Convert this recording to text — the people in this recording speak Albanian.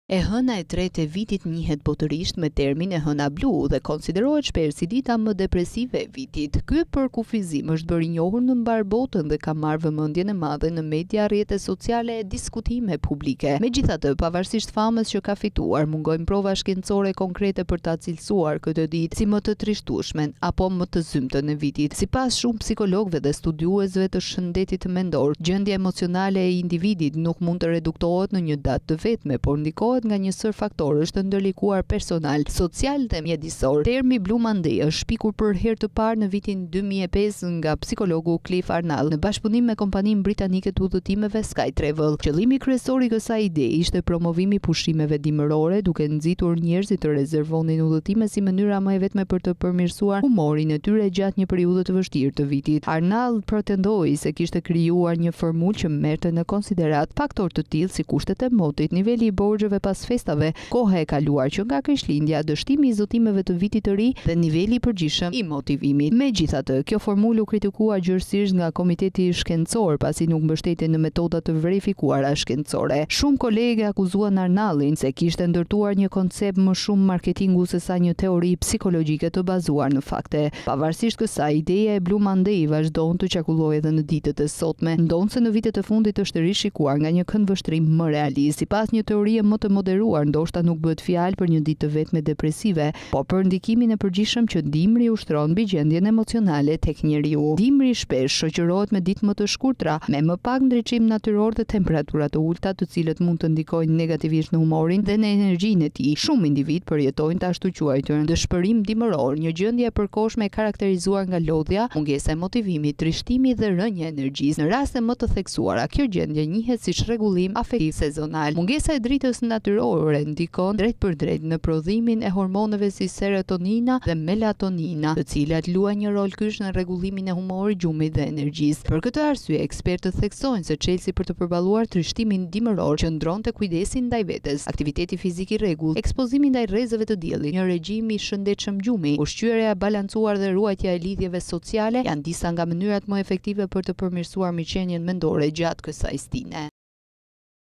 E hëna e tretë e vitit njihet botërisht me termin e hëna blu dhe konsiderohet shpesh si dita më depresive e vitit. Ky përkufizim është bërë i njohur në mbarë botën dhe ka marrë vëmendjen e madhe në media, rrjete sociale e diskutime publike. Megjithatë, pavarësisht famës që ka fituar, mungojnë prova shkencore konkrete për ta cilësuar këtë ditë si më të trishtueshmen apo më të zymtën e vitit. Sipas shumë psikologëve dhe studiuesve të shëndetit mendor, gjendja emocionale e individit nuk mund të reduktohet në një datë të vetme, por ndikohet nga një sërë faktorësh të ndërlikuar personal, social dhe mjedisor. Termi Blue Monday është shpikur për herë të parë në vitin 2005 nga psikologu Cliff Arnall në bashkëpunim me kompaninë britanike të udhëtimeve Sky Travel. Qëllimi kryesor i kësaj ideje ishte promovimi i pushimeve dimërore, duke nxitur njerëzit të rezervonin udhëtime si mënyra më e vetme për të përmirësuar humorin e tyre gjatë një periudhe të vështirë të vitit. Arnall pretendoi se kishte krijuar një formulë që merrte në konsideratë faktorë të tillë si kushtet e motit, niveli i borxheve pas festave, koha e kaluar që nga Krishtlindja, dështimi i zotimeve të vitit të ri dhe niveli i përgjithshëm i motivimit. Megjithatë, kjo formulë u kritikua gjerësisht nga komuniteti shkencor, pasi nuk mbështetej në metoda të verifikuara shkencore. Shumë kolegë e akuzuan Arnallin se kishte ndërtuar një koncept më shumë marketingu sesa një teori psikologjike të bazuar në fakte. Pavarësisht kësaj, ideja e Blue Monday vazhdon të qarkullojë edhe në ditët e sotme, ndonëse në vitet e fundit është rishikuar nga një këndvështrim më realist. Sipas një teorie më të moderuar, ndoshta nuk bëhet fjalë për një ditë të vetme depresive, por për ndikimin e përgjithshëm që dimri ushtron mbi gjendjen emocionale tek njeriu. Dimri shpesh shoqërohet me ditë më të shkurtra, me më pak ndriçim natyror dhe temperatura të ulëta, të cilët mund të ndikojnë negativisht në humorin dhe në energjinë e tij. Shumë individë përjetojnë të ashtuquajturën dëshpërim dimëror, një gjendje e përkohshme e karakterizuar nga lodhja, mungesa e motivimit, trishtimi dhe rënia e energjisë. Në raste më të theksuara, kjo gjendje njihet si çrregullim afektiv sezonal. Mungesa e dritës natyrore ndikon drejtpërdrejt në prodhimin e hormoneve si serotonina dhe melatonina, të cilat luajnë një rol kyç në rregullimin e humorit, gjumit dhe energjisë. Për këtë arsye, ekspertët theksojnë se çelësi për të përballuar trishtimin dimëror qëndron te kujdesi ndaj vetes, aktiviteti fizik i rregullt, ekspozimi ndaj rrezeve të diellit, një regjim i shëndetshëm gjumi, ushqyerja e balancuar dhe ruajtja e lidhjeve sociale janë disa nga mënyrat më efektive për të përmirësuar mirëqenien mendore gjatë kësaj stine.